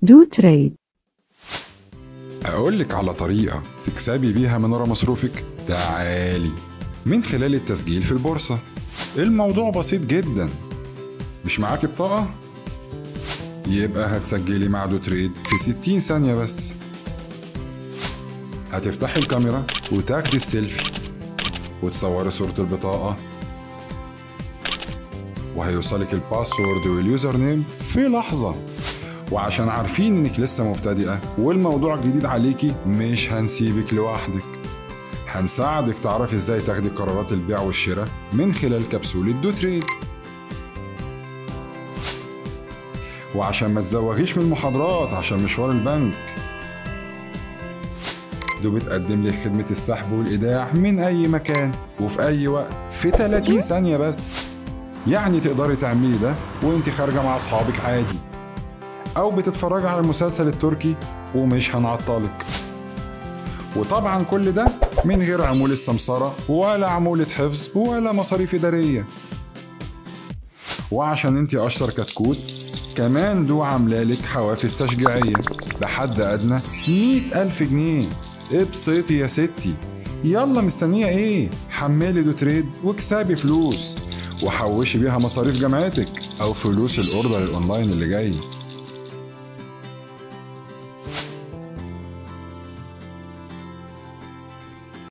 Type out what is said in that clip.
دو تريد. أقولك على طريقة تكسبي بيها من ورا مصروفك؟ تعالي، من خلال التسجيل في البورصة. الموضوع بسيط جدا. مش معاكي بطاقة؟ يبقى هتسجلي مع دو تريد في 60 ثانية بس. هتفتحي الكاميرا وتاخدي السيلفي وتصوري صورة البطاقة، وهيوصلك ال password وال username في لحظة. وعشان عارفين انك لسه مبتدئة والموضوع جديد عليكي، مش هنسيبك لوحدك، هنساعدك تعرفي ازاي تاخدي قرارات البيع والشراء من خلال كبسولة دو تريد. وعشان ما تزوغيش من المحاضرات عشان مشوار البنك، دو بتقدم لك خدمة السحب والإيداع من أي مكان وفي أي وقت في 30 ثانية بس. يعني تقدري تعملي ده وانت خارجة مع أصحابك عادي، أو بتتفرجي على المسلسل التركي ومش هنعطلك. وطبعا كل ده من غير عمولة سمسرة ولا عمولة حفظ ولا مصاريف إدارية. وعشان انت أشطر كتكوت، كمان دو عاملالك حوافز تشجيعية بحد أدنى 100,000 جنيه. ابسطي يا ستي، يلا مستنية ايه؟ حملي دو تريد واكسبي فلوس، وحوشي بيها مصاريف جامعتك أو فلوس ال order ال online اللي جاي.